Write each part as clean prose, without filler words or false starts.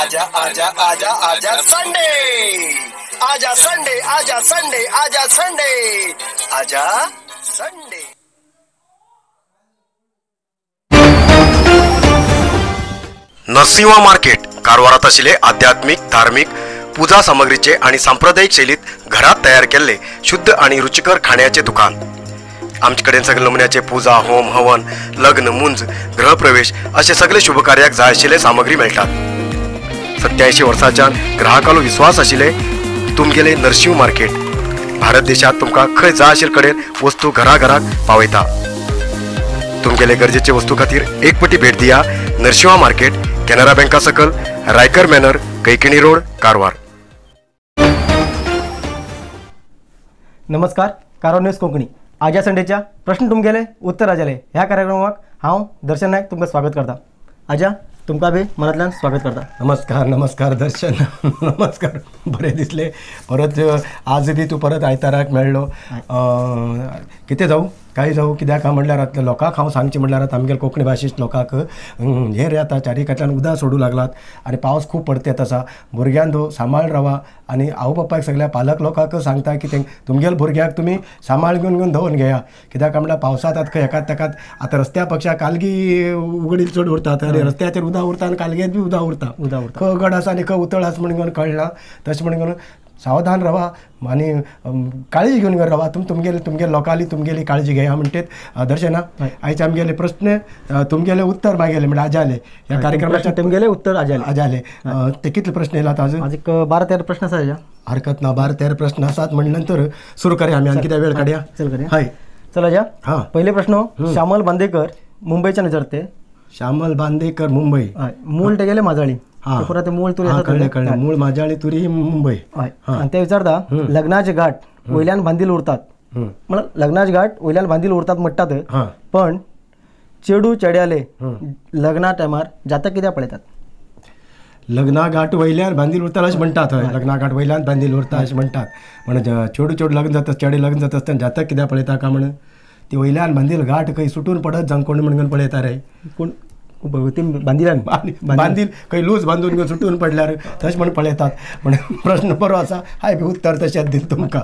आजा आजा आजा आजा संडे, आजा संडे, आजा संडे, आजा संडे, आजा संडे. नरसिंहा मार्केट कारवारात आशिल्ले आध्यात्मिक, धार्मिक पूजा सामग्रीचे आणि सांप्रदायिक शैलीत घरात तयार केल्ले शुद्ध आणि रुचिकर खाण्याचे दुकान. आमचे कडेन सगळे नमुन्याचे पूजा, होम, हवन, लग्न, मुंज, गृहप्रवेश असे सगळे शुभकार्याक जाय आशिल्ले सामग्री मेळटात. 87 वर्सांच्यान ग्राहकालो विश्वास आशिल्ले तुमगेले नरसिंह मार्केट भारत देशात तुमकां खंय जाय आशिल्ले कडेन वस्तू घराघराक पावयता. तुमगेले गरजेचे वस्तू खातीर एक पटी भेट दिया नरसिंहा मार्केट, केनरा बँका सकल, रायकर मॅनर, कैकिणी रोड, कारवार. नमस्कार, कारवार न्यूज कोंकणी आज्या संडेच्या प्रश्न तुमगेले उत्तर आज्याले ह्या कार्यक्रमाक हांव दर्शन नायक तुमकां स्वागत करता. आज्या तुमकां बी मनांतल्यान स्वागत करता. नमस्कार नमस्कार दर्शन, नमस्कार. बरें दिसलें परत आज बी तूं परत आयताराक मेळ्ळो. कितें जावं काय जावं कित्याक म्हणल्यार आतां लोकांक हांव सांगचें म्हणल्यार आतां आमगेले कोंकणी भाशेच लोकांक हे रे आतां चारिकांतल्यान उदक सोडूं लागलात आनी पावस खूब पडतेत आसा. भुरग्यान सांबाळ रावा आनी आवय बापायक सगळ्या पालक लोकांक सांगता की तुमगेले भुरग्याक तुमी सांबाळ घेवन घेवन दवरून घेया. कित्याक म्हणल्यार पावसांत आतां खंय एकाच ताकात आतां रस्त्या पक्षा कालगी उगडील चड उरतात आनी रस्त्याचेर उदक उरता आनी कालगेत बी उदक उरता. खंय उगड आसा आनी खंय उतळ आसा म्हण घेवन कळना. तशें म्हण घेवन सावधान रावा आनी काळजी घेवन घेवन रावा. तुमगेले तुमगेले लोकांली तुमगेली काळजी घेया म्हणटेत. दर्शना आयचे आमगेले प्रश्न तुमगेले उत्तर मागेले म्हणल्यार आजाले ह्या कार्यक्रमाच्या तुमगेले उत्तर आजाले आजाले ते कितले प्रश्न येयलात आज? आज एक 12-13 प्रश्न आसा. हरकत ना, 12-13 प्रश्न आसात म्हणले नंतर सुरू करया आमी. आनी कित्याक वेळ काडया, चल करया. हय चल आजा. हां, पयले प्रश्न श्यामल बांदेकर मुंबयच्यान विचारते. श्यामल बांदेकर मुंबई. मूळ तेगेले माजाळी. पुरा ते मूळ तुरी आसा. कळ्ळें कळ्ळें, मूळ माजाळी तुरी मुंबई. आनी ते विचारता लग्नाचे घाट वयल्यान बांदील उरतात. म्हळ्यार लग्नाचे घाट वयल्यान बांदील उरतात म्हणटात, पण चेडू चेड्याले लग्ना टायमार जाता कित्याक पळयतात? लग्ना घाट वयल्यान बांदील उरतात अशें म्हणटात. हय, लग्ना घाट वयल्यान बांदील उरता अशें म्हणटात. म्हणजे चेडू चेडू लग्न जाता, चेडे लग्न जाता आसतना जाता कित्याक पळयता काय म्हण ती वयल्यान बांदील घाट खंय सुटून पडत जावं कोण म्हणून पळयता रे? कोण बांदिलान बांदील खंय लूज बांदून घेवन सुटून पडल्यार तशें म्हण पळयतात. म्हण प्रश्न बरो आसा. हाय बी उत्तर तशेंच दिलें तुमकां.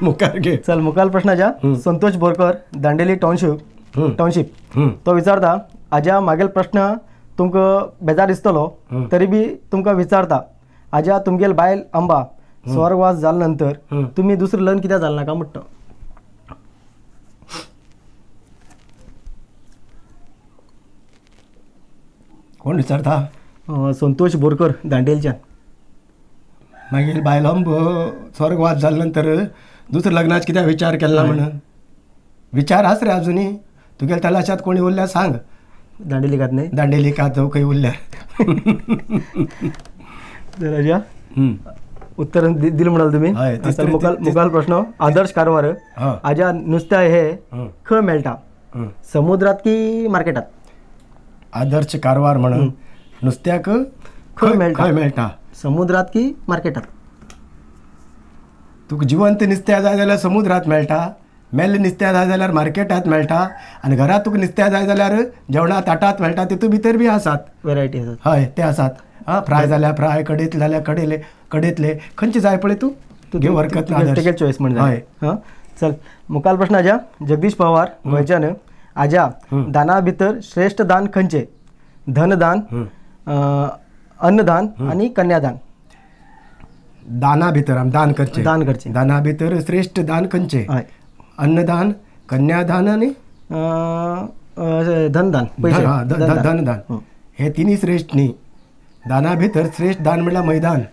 मुखार घे. चल मुखार प्रश्न आजा संतोष बोरकर, दांडेली टावनशीप. तो विचारता आज्या मागेल प्रश्न तुमकां बेजार दिसतलो तरी बी तुमकां विचारता, आज्या तुमगेल बायल अंबा स्वर्गवास जाल्या नंतर तुमी दुसरें लग्न कित्याक जालें ना काय म्हणटा? कोण विचारता? संतोष बोरकर दांडेलच्यान. मागीर बायलंब स्वर्गवास जाल्या नंतर दुसऱ्या लग्नाच कित्याक विचार केला म्हणून? विचार आस रे अजुनूय. तुगेले तलाशांत कोणी उरल्यार सांग. दांडेली कात न्ही? दांडेली कात जावं खंय उरल्यार. तर आज्या उत्तर दिलें म्हणाल तुमी. मुखाल प्रश्न आदर्श कारवार. आज्या नुस्त्या हे खंय मेळटा, समुद्रात की मार्केटात? आदर्श कारवार म्हणून नुस्त्याक खंय मेळटा? खंय मेळटा, समुद्रात की मार्केटात? तुका जिवंत नुस्त्या जाय जाल्यार समुद्रात मेळटा, मेल्लें नुस्त्या जाय जाल्यार मार्केटात मेळटा, आनी घरांत तुका नुस्त्या जाय जाल्यार जेवणा ताटात मेळटा. तितूंत भितर बी आसात वेरायटी आसात. हय ते आसात. आं, फ्राय जाल्यार फ्राय, कडेंत जाल्यार कडेले कडेंतले, खंयचे जाय पळय तूं घेवं हरकत ना. तुगे चॉयस म्हण. हय. हां चल मुखार प्रश्न आज्या जगदीश पवार गोंयच्यान. आज्या दाना भितर श्रेष्ठ दान खंयचे? धनदान, अन्नदान आनी कन्यादान. दाना भितर आमी दान करचें. दान करचें. दाना भितर श्रेष्ठ दान खंयचें? अन्नदान, कन्यादान आनी धनदान. धनदान हे तिनूय श्रेष्ठ न्ही. दाना भितर श्रेष्ठ दान म्हणल्यार मैदान.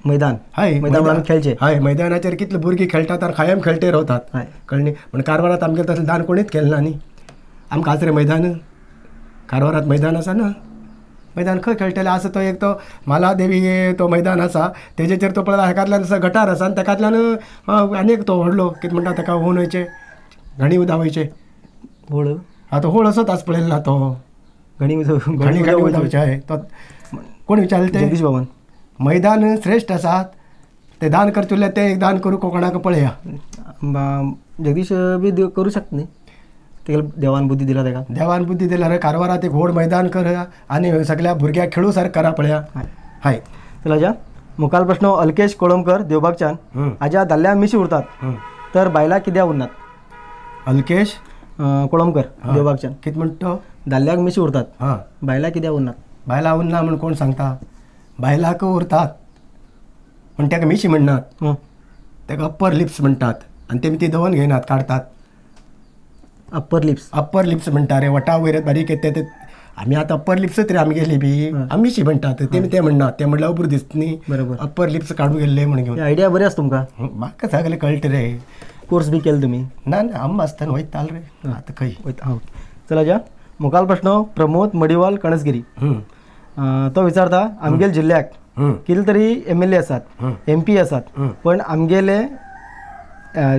मैदान. हय, मैदान खेळचें. हय, मैदानाचेर कितले भुरगीं खेळटात आनी कायम खेळटे रावतात. कळ्ळें? पूण कारवारांत आमगेलें तसलें दान कोणीच केलें ना न्ही. आमकां आसा रे मैदान? कारवारांत मैदान आसा ना? मैदान खंय खेळटले? आसा तो एक तो मालादेवी तो मैदान आसा, तेजेचेर तो पळयला हेकांतल्यान असो गटार आसा आनी तेकांतल्यान आनी एक तो व्हडलो कितें म्हणटा तेका होण वयचें, घणी उदक वयचें. होळ? आं, तो होळ असोच आसा पळयलो ना तो घणी घणी उदक वयचें. हय, तो कोण विचारलें तें? जगदीश बाबान. मैदान श्रेश्ठ आसात ते दान करचें उरल्यार तें एक दान करूं कोंकणाक पळया. जगदीश बी करूं शकता न्ही? देवान बुद्धी दिला ताका. देवान बुद्धी दिला रे. कारवारात एक व्हड मैदान कर आनी सगळ्या भुरग्यांक खेळू सारकें करा पळया. हय. चल आज्या मुखाल प्रश्न अल्केश कोळंबकर देवबागच्यान. आज्या दादल्या मिशी उरतात तर बायलां कित्याक उरनात? अल्केश कोळंबकर देवबागच्यान. कितें म्हणटा तो? दादल्याक मिशी उरतात, बायलां कित्याक उरनात? बायलां उरना म्हूण कोण सांगता? बायलांक उरतात पूण ताका मिशी म्हणनात, ताका अप्पर लिप्स म्हणटात आनी तेमी ती दवरून घेयनात, काडटात. अप्पर लिप्स, अप्पर लिप्स म्हणटा रे, वटा वयर बारीक येता ते. आमी आतां अप्पर लिप्सच रे आमगेली बी, आमी मिशी म्हणटात, तेमी ते म्हणनात, ते म्हणल्यार उबरू दिसता न्ही. बरोबर. अप्पर लिप्स काडून गेल्ले म्हण घेवन. आयडिया बरी आसा तुमकां. म्हाका सगळें कळटा रे. कोर्स बी केले तुमी? ना ना, आमी आसतना वयताल रे, आतां खंय वयता. हां चल आज्या मुखाल प्रश्न प्रमोद मडिवाल कणसगिरी. तो विचारता आमगेल जिल्ल्याक कितले तरी MLA आसात, MP आसात, पण आमगेले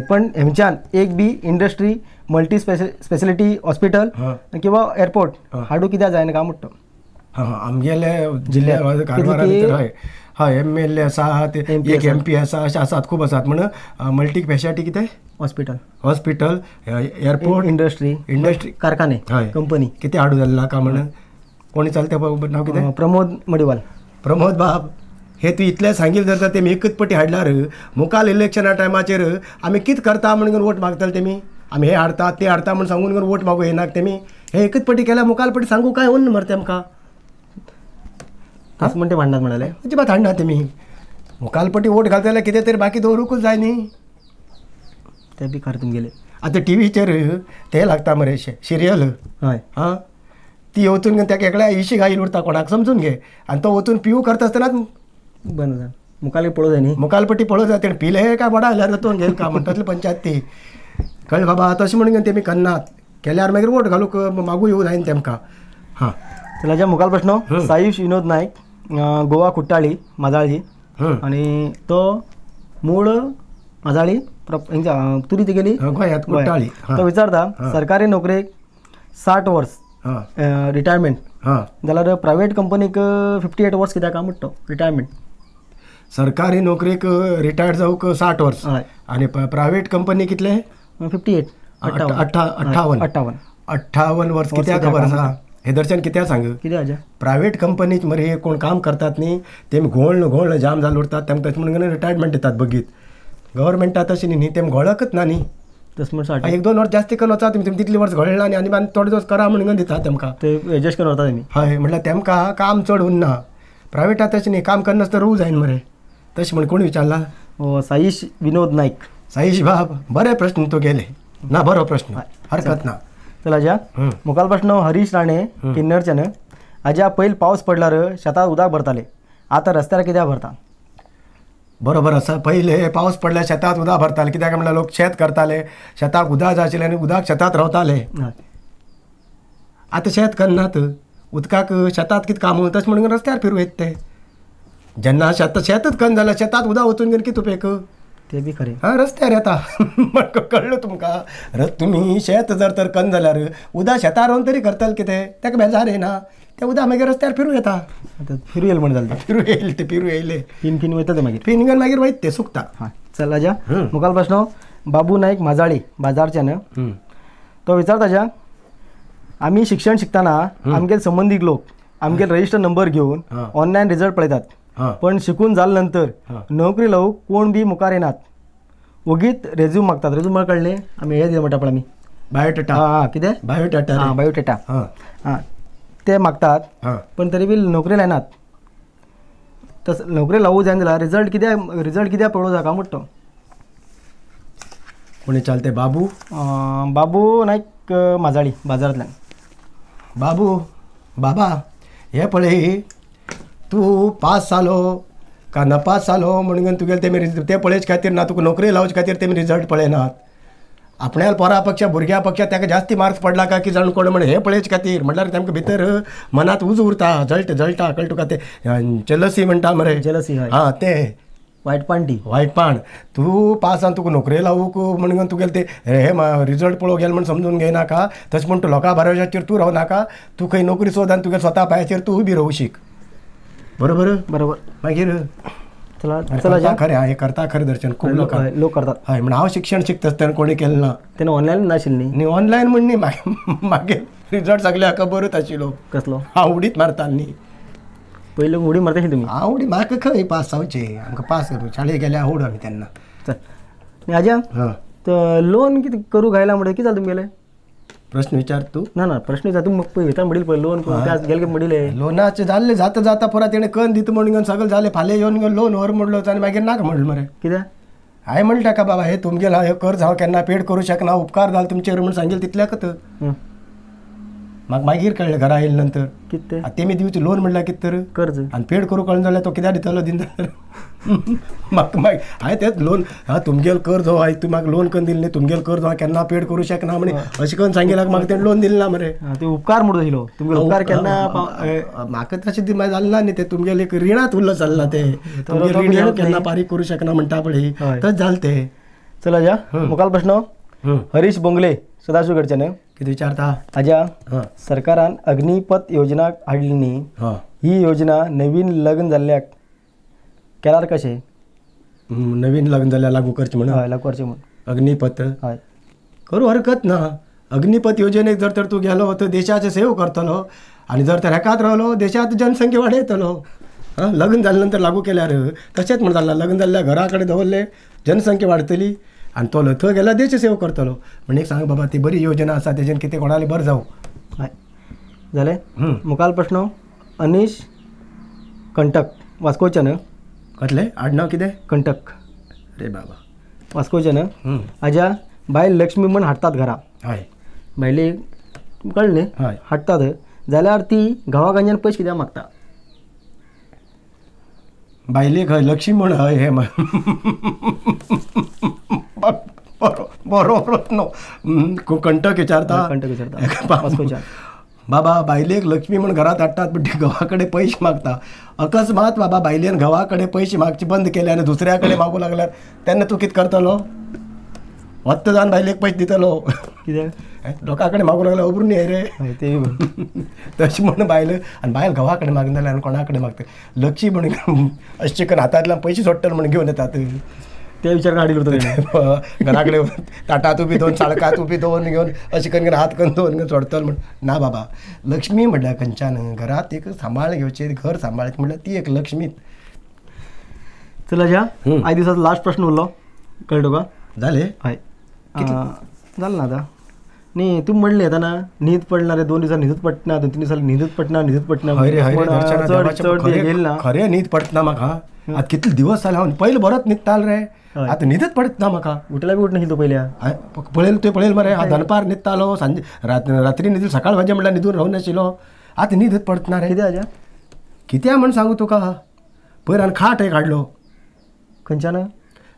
पण हेमच्यान एक बी इंडस्ट्री मल्टी स्पेशलिटी हॉस्पिटल किंवा एअरपोर्ट हाडू कित्याक जायना काय म्हणटा? हां, आमगेले जिल्ल्या कारवारा भितर हय हय MLA आसात, एक MP आसा, अशें आसात, खूब आसात. म्हण मल्टी स्पेशालिटी कितें hospital, hospital, airport, industry, industry, कारखाने, कंपनी कितें हाडू जालें ना काय म्हण? कोणी चलता नांव कितें? प्रमोद मडिवाल. प्रमोद बाब, हे तूं इतलें सांगील जर तेमी एकच पटी हाडल्यार मुखाल इलेक्शना टायमाचेर आमी कितें करता म्हणून वोट मागतले तेमी. आमी हे हाडटा ते हाडटा म्हूण सांगून वोट मागू येनाक तेमी. हे एकच पटी केल्यार मुखाल पटी सांगू काय उन्न मरे तेमकां. तशें म्हण ते भांडणात म्हणाले? अजिबात हाडना तेमी. मुखाल पटी वोट घालता जाल्यार कितें तरी बाकी दवरूंकूच जाय न्ही. ते बी खरें तुमगेलें. आतां टिवीचेर ते लागता मरे सिरियल. हय. हां, ती वचून ताका एकल्या इशी घायल उरता, कोणाक समजून घे, आनी तो वचून पिवू करता आसतनाच बंद जाता. मुखाल पळोवं जाय न्ही, मुखाल पटी पळोवं जाय. तेणें पिले काय बोडा आयल्यार तो घेयल काय म्हणटा तसली पंचायत ती. कळ्ळें बाबा? तशें म्हणून तेमी करनात, केल्यार मागीर वोट घालूंक मागू येवं जायना तेमकां. हां चल आज्या मुखाल प्रश्न साईश विनोद नायक, गोवा कुट्टाळी माजाळी, आनी तो मूळ माजाळी तुरी तेगेली गोंयांत कुट्टाळी. तो विचारता सरकारी नोकरेक 60 वर्स रिटायरमेंट जाल्यार प्रायवेट कंपनीक 58 वर्स कित्याक काय म्हणटा रिटायरमेंट? सरकारी नोकरेक रिटायर्ड जावंक 60 वर्स आनी प्रायवेट कंपनी कितले? 58. 58. 58 वर्स कित्याक खबर आसा? हे दर्शन कित्याक सांग? कितें आज्या? प्रायवेट कंपनीत मरे कोण काम करतात न्ही तेमी घोळ घोळ जाम जाल उरतात, तेमकां तशें म्हणून रिटायरमेंट दितात बगीत. गव्हर्मेंटात तशें न्ही, तेम घोळकच ना न्ही. तशें म्हण 60 1-2 वर्स जास्ती करून वचा तुमी, तितली वर्स घोळना न्ही, आनी आनी थोडे दीस करा म्हणून दितात तेमकां, ते एडजस्ट करून वता तेमी. हय, म्हटल्यार तेमकां काम चड उरना. प्रायवेटात तशें न्ही, काम करनासतना रूव जायना मरे. तशें म्हण कोण विचारला? साईश विनोद नायक. साईश बाब, बरे प्रश्न तूं गेले ना, बरो प्रश्न, हरकत ना. चल आज्या मुखाल प्रश्न हरीश राणे किन्नरच्यान. आज्या पयल पावस पडल्यार शेतात उदक भरताले, आतां रस्त्यार कित्याक भरता? बरोबर आसा. पयले पावस पडल्यार शेतात उदक भरताले, कित्याक म्हणल्यार लोक शेत करताले, शेताक उदक जाय आशिल्लें आनी उदक शेतात रावताले. आतां शेत करनात, उदकाक शेतात कितें काम, तशें म्हणून रस्त्यार फिरूं येता ते. जेन्ना शेत शेतच कन्न जाल्यार शेतात उदक वचून घेवन कितें उपेग? ते बी खरें. हां, रस्त्यार येता. कळ्ळें तुमकां? तुमी शेत जर तर कन्न जाल्यार उदक शेतार रावन तरी करतले कितें, ताका बेजार येना, तें उदक मागीर रस्त्यार फिरूं येता. आतां फिरूं येयलें म्हण जालें, फिरूं येयलें तें, फिरूं येयलें, फिन फिन वयता तें मागीर, फिन घेवन मागीर वयता तें सुकता. हां चल आज्या मुखाल प्रश्न बाबू नायक माजाळी बाजारच्यान. तो विचारता आज्या आमी शिक्षण शिकतना आमगेले संबंदीक लोक आमगेले रजिस्टर नंबर घेवन ऑनलायन रिजल्ट पळयतात, पण शिकून जाले नंतर नोकरी लावूंक कोण बी मुखार येनात, वगीत रेज्यूम मागतात. रेज्यूम म्हळ्यार कळ्ळें? आमी हे दिता म्हणटा पळय आमी बायोडेटा. हां, कितें बायोडेटा? हां, बायोडेटा. हां, ते मागतात, पण तरी बी नोकरी लायनात. तस नोकरी लावूं जायना जाल्यार रिजल्ट कित्याक, रिजल्ट कित्याक पळोवंक जाय काय म्हणटा तो. कोणी चालते? बाबू बाबू नायक माजाळी बाजारांतल्यान. बाबू बाबा, हे पळय तूं पास जालो का नपास जालो म्हणून तुगेले तेमी ते पळोवचे खातीर ना, तुका नोकरी लावचे खातीर तेमी रिजल्ट पळयनात. आपणाल्या पोरा पक्षा भुरग्या पक्षा ताका जास्ती मार्क्स पडला काय की जाण कोण म्हण हे पळोवचे खातीर, म्हणल्यार तांकां भितर मनांत उज उरता, जळटा जळटा, कळटा तुका? ते जेलसी म्हणटा मरे, जेलसी. हां, ते वायटपाण, ती वायटपाण. तूं पास जावन तुका नोकरी लावूंक म्हणून तुगेले ते हे रिजल्ट पळोवंक गेले म्हण समजून घेयनाका. तशें म्हण तूं लोकां भरवशाचेर तूं रावनाका, तूं खंय नोकरी सोद आनी तुगे स्वता पांयाचेर तूं उबी रावूं शीक. बरोबर? बरोबर. मागीर चला चला खरें हें करता खरें दर्शन खूब लोक लोक करतात. हय, म्हण हांव शिक्षण शिकता आसतना कोणें केलें ना, तेन्ना ऑनलायन नाशिल्लें न्ही. ऑनलायन म्हण न्ही, मागीर रिजल्ट सगळ्या खबरूच आशिल्लो. कसलो? हांव उडीत मारता न्ही. पयलीं उडी मारता तुमी? हांव उडी म्हाका खंय पास जावचे, आमकां पास शाळेक गेल्यार आवड आमी तेन्ना. चल आज्या, तर लोन कितें करूं घायला म्हणटा कितें जालें तुमगेलें? प्रश्न विचार तूं. ना ना प्रश्न विचार तूं पळय म्हणील पळय लोन गेले म्हणिल्लें लोनाचें जाल्लें जाता जाता पुरा तेणें कन्न दिता म्हणून घेवन सगळें जालें. फाल्यां येवन घेवन लोन व्हर म्हणलो आनी मागीर नाका म्हणलें मरे. कित्याक? हांवें म्हणलें ताका बाबा हे तुमगेलें हे कर्ज हांव केन्ना पेड करूं शकना, उपकार जालो तुमचेर म्हणून सांगेल तितल्याकच. म्हाका मागीर कळ्ळें घरा येयले नंतर कितें तेमी दिवचें लोन म्हणल्यार कितें तर कर्ज आनी पेड करूं कळना जाल्यार तो कित्याक दितलो दिन जाल्यार. म्हाका मागीर हांवें तेंच लोन हा तुमगेलो कर्ज हो तूं म्हाका लोन करून दिलें न्ही, तुमगेलो कर्ज हांव केन्ना पेड करूं शकना म्हण अशें करून सांगिल्लें म्हाका तेणें लोन दिलें ना मरे. ते उपकार म्हणून दिलो तुमगेलो उपकार केन्ना म्हाका तशें जालें ना न्ही, तें तुमगेलें एक रिणांत उरलो चल्लां तें तुमगेलें रीण हांव केन्ना फारीक करूं शकना म्हणटा पळय तशें जालें तें. चल आज्या मुखाल प्रश्न हरीश बोंगले सदाशिव कडच्यान. कितें विचारता आज्या? सरकारान अग्निपथ योजना हाडली न्ही, ही योजना नवीन लग्न जाल्ल्याक केल्यार कशें? नवीन लग्न जाल्यार लागू करचें म्हणून? हय लागू करचें म्हणून अग्निपथ. हय करूं हरकत ना. अग्निपथ योजनेक जर तर तूं गेलो तर देशाचें सेव करतलो आनी जर तर हेकात रावलो देशांत जनसंख्या वाडयतलो. आं लग्न जाले नंतर लागू केल्यार तशेंच म्हण जालां, लग्न जाल्ल्या घरा कडेन दवरलें जनसंख्या वाडटली आनी तो थंय गेल्यार देश सेव करतलो. म्हण एक सांग बाबा ती बरी योजना आसा, तेजेन कितें कोणालें बरें जावं. हय जालें. मुखाल प्रश्न अनीश कंटक वास्कोच्यान. कसलें आडनांव कितें? कंटक. अरे बाबा वास्कोच्यान. आज्या बायल लक्ष्मी म्हण हाडटात घरा. हय बायले कळ्ळें न्ही? हय हाडटात जाल्यार ती घोवा कडल्यान पयशे कित्याक मागता? बायलेक हय लक्ष्मी म्हण हय हें बरो प्रश्न. कंटक विचारता? कंटक विचारता वास्कोच्यान. बाबा बायलेक लक्ष्मी म्हण घरांत हाडटात पण ती घोवा कडेन पयशे मागता. अकस्मात बाबा बायलेन घोवा कडेन पयशे मागचे बंद केले आनी दुसऱ्या कडेन मागूं लागल्यार तेन्ना तूं कितें करतलो? वत्त जावन बायलेक पयशे दितलो? कित्याक लोकां कडेन मागूं लागल्यार अबरून न्ही रे ते. तशें म्हण बायल आनी बायल घोवा कडेन मागना जाल्यार आनी कोणा कडेन मागता? लक्ष्मी म्हण अशें करून हातांतल्यान पयशे सोडटले म्हण घेवन येतात ते विचार हाडिल्लो घरा कडेन ताटांत उबी दोन साळकांत उबी दोन घेवन अशें करून हात करून दोन घेवन सोडटलो म्हण ना बाबा. लक्ष्मी म्हणल्यार खंयच्यान घरांत एक सांबाळ घेवचें, घर सांबाळचें म्हणल्यार ती एक लक्ष्मी. चल आज्या आयज दिसाचो लास्ट प्रश्न उरलो कळ्ळें तुका? जालें? हय जालें ना आतां. न्ही तूं म्हणलें येतना न्हीद पडना रे, 2 दिसांनी न्हिदूच पडना, 2-3 दिसांनी न्हिदूच पडना, न्हिदूच पडना. हय रे हय रे, खरें न्हीद पडना म्हाका. आतां कितले दिवस जाले हांव पयलीं बरोच न्हिदतालो रे, आतां न्हिदच पडना म्हाका. उठल्यार बी उठना तूं पयल्या? पळयल तुवें पळयल मरे, हांव दनपार न्हिदतालो, सांजे रात्री न्हिदलो, सकाळ भाजे म्हणल्यार न्हिदून रावूं नाशिल्लो. आतां न्हिदच पडना रे. कितें आज्या? कित्याक म्हण सांगू तुका, पयर हांवें खाट एक हाडलो. खंयच्यान?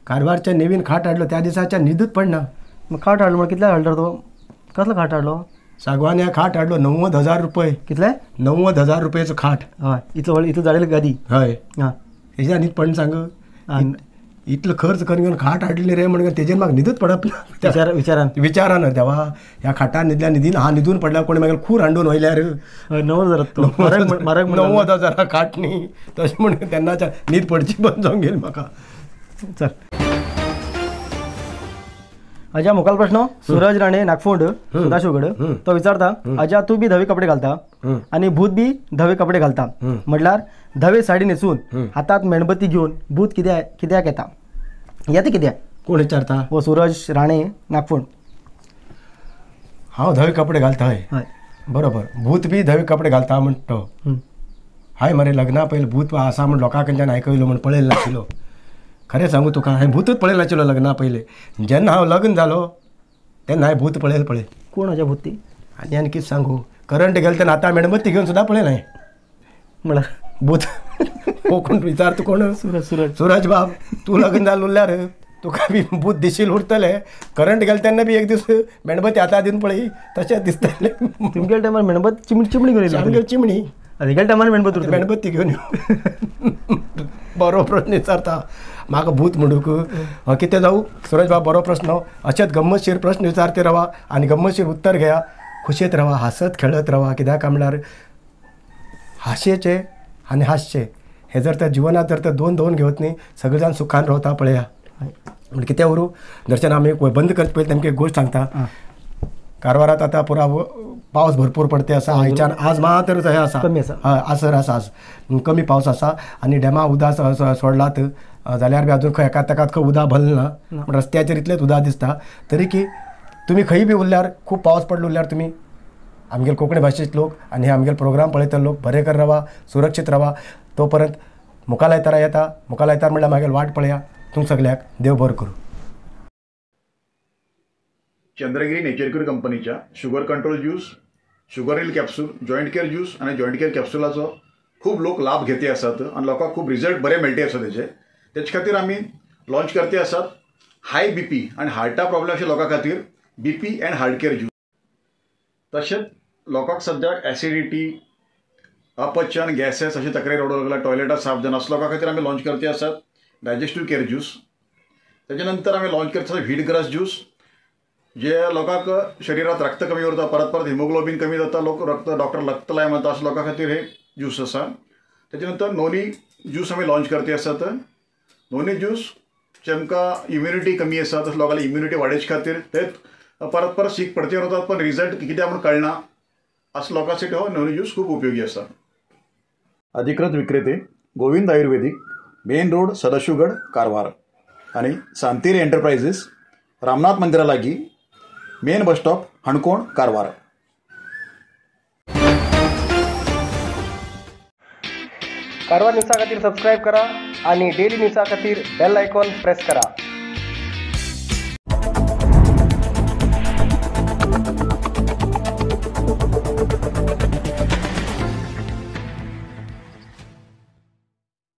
कारवारच्या नवीन खाट हाडलो, त्या दिसाच्यान न्हिदच पडना. मग खाट हाडलो म्हण कितल्याक हाडलो तो? कसलो खाट हाडलो? सागवान ह्या खाट हाडलो 90,000 रुपये. कितले? 90,000 रुपयाचो खाट. हय इतलो इतलो जाडेल गादी. हय आं तेज्या न्हीद पडना सांग. इतलो खर्च करून घेवन खाट हाडली रे म्हणून तेजेर म्हाका न्हिदूच पडप ना. विचारान विचारान देवा ह्या खाटान न्हिदल्या न्हिदीन हा न्हिदून पडल्यार कोणी मागीर खूर हाडून वयल्यार 90,000 90,000 खाट न्ही. तशें म्हणून तेन्नाच्या न्हीद पडची बंद जावन गेली म्हाका. चल आज्या मुखाल प्रश्न सूरज राणे नागफोंड सदाशिवगड. तो विचारता आज्या तूं बी धवे कपडे घालता आनी भूत बी धवे कपडे घालता, म्हटल्यार धवे साडी न्हेसून हातात मेणबत्ती घेवन भूत कित्याक येता? येता कित्याक? कोण विचारता? हो सूरज राणे नागफोंड. हांव धवे कपडे घालता. हय बरोबर. भूत बी धवे कपडे घालता म्हणटा. हय मरे लग्ना पयलीं भूत आसा म्हण लोकां कडच्यान आयकयलो म्हण पळयलें नाशिल्लो. खरें सांगू तुका हांवें भूतच पळयलें नाशिल्लो लग्ना पयलीं. जेन्ना हांव लग्न जालो तेन्ना हांवें भूत पळयलें. पळय कोण हाज्या भूत ती? आनी आनी कितें सांगू, करंट गेले तेन्ना आतां मेणबत्ती घेवन सुद्दां पळयलें हांवें. म्हळ्यार भूत हो कोण विचारता? कोण? सूरज. सूरज सूरज बाब तूं लग्न जालें उरल्यार तुका बी भूत दिशील उरतलें. करंट गेले तेन्ना बी एक दीस मेणबत्ती हाता दिवन पळय तशेंच दिसतलें. तुमगेल्या टायमार मेणबत्ती चिमणी चिमणी घेवन येयली. आमगेली चिमणी हेगेल्या टायमार मेणबत्ती मेणबत्ती घेवन यो. बरो प्रश्न विचारता म्हाका भूत म्हणूंक कितें जावं. सूरज बाब बरो प्रश्न. अशेंच गम्मतशीर प्रश्न विचारते रावा आनी गम्मतशीर उत्तर घेया. खुशयेत रावा, हांसत खेळत रावा. कित्याक म्हणल्यार हांशेचें आनी हांसचें हें जर त्या जिवनांत जर तर दोन दोन घेवत न्ही सगळे जाण सुखान रावता पळया. म्हण कितें उरूं दर्शन आमी बंद करचे पयलीं तेमकां एक गोश्ट सांगता. कारवारांत आतां पुरा पावस भरपूर पडते आसा आयच्यान आज मात्र हे आसा कमी आसा. हय, आसर आसा आज कमी पावस आसा आनी डॅमा उदक सोडलात जाल्यार बी अजून खंय एका तेकात खंय उदक भरलें ना, पूण रस्त्याचेर इतलेंच उदक दिसता. तरी की तुमी खंय बी उरल्यार खूब पावस पडलो उरल्यार तुमी आमगेले कोंकणी भाशेचे लोक आनी हे आमगेले प्रोग्राम पळयतले लोक बरे कर रावा, सुरक्षीत रावा. तो पर्यंत मुखाल आयतारा येता, मुखाल आयतार म्हणल्यार मागीर वाट पळया. तुमकां सगळ्याक देव बरो करूं. चंद्रगिरी नेचर क्यूर कंपनीच्या sugar control juice, sugar heal capsule, joint care juice आनी जॉयंट केअर कॅप्सुलाचो खूब लोक लाभ घेते आसात आनी लोकांक खूब रिजल्ट बरे मेळटे आसा तेजे. तेचे खातीर आमी लॉन्च करते आसात हाय बीपी आनी हार्टा प्रॉब्लेम अशे लोकां खातीर BP and heart care juice. तशेंच लोकांक सद्याक एसिडिटी, अपचन, गॅसेस अशी तक्रारी रडूंक लागला, टॉयलेटां साफ जायना, असो लोकां खातीर आमी लॉन्च करते आसात डायजेस्टीव केअर ज्यूस. तेजे नंतर आमी लॉन्च करते आसात व्हीट ग्रास ज्यूस, जे लोकांक शरिरात रक्त कमी उरता, परत परत हिमोग्लोबीन कमी जाता, लोक रक्त डॉक्टर रक्त लाय म्हणटा, अशा लोकां खातीर हे ज्यूस आसा. तेजे नंतर नोनी ज्यूस आमी लॉन्च करते आसात. नोनी ज्यूस जेमकां इम्युनिटी कमी आसा तशें लोकांली इम्युनिटी वाडोवचे खातीर ते परत परत सीक पडते उरतात पण रिजल्ट कित्याक म्हूण कळना, असो लोकांसाठी हो नोनी ज्यूस खूब उपयोगी आसा. अधिकृत विक्रेते गोविंद आयुर्वेदिक, मेन रोड, सदाशिवगड, कारवार आनी सांतेरी एंटरप्राइजेस, रामनाथ मंदिरा लागीं, main bus stop, Canacona, Karwar. Karwar न्यूजा खातीर सबस्क्रायब करा आणि डेली न्यूजा खातीर बेल आयकॉन प्रेस करा.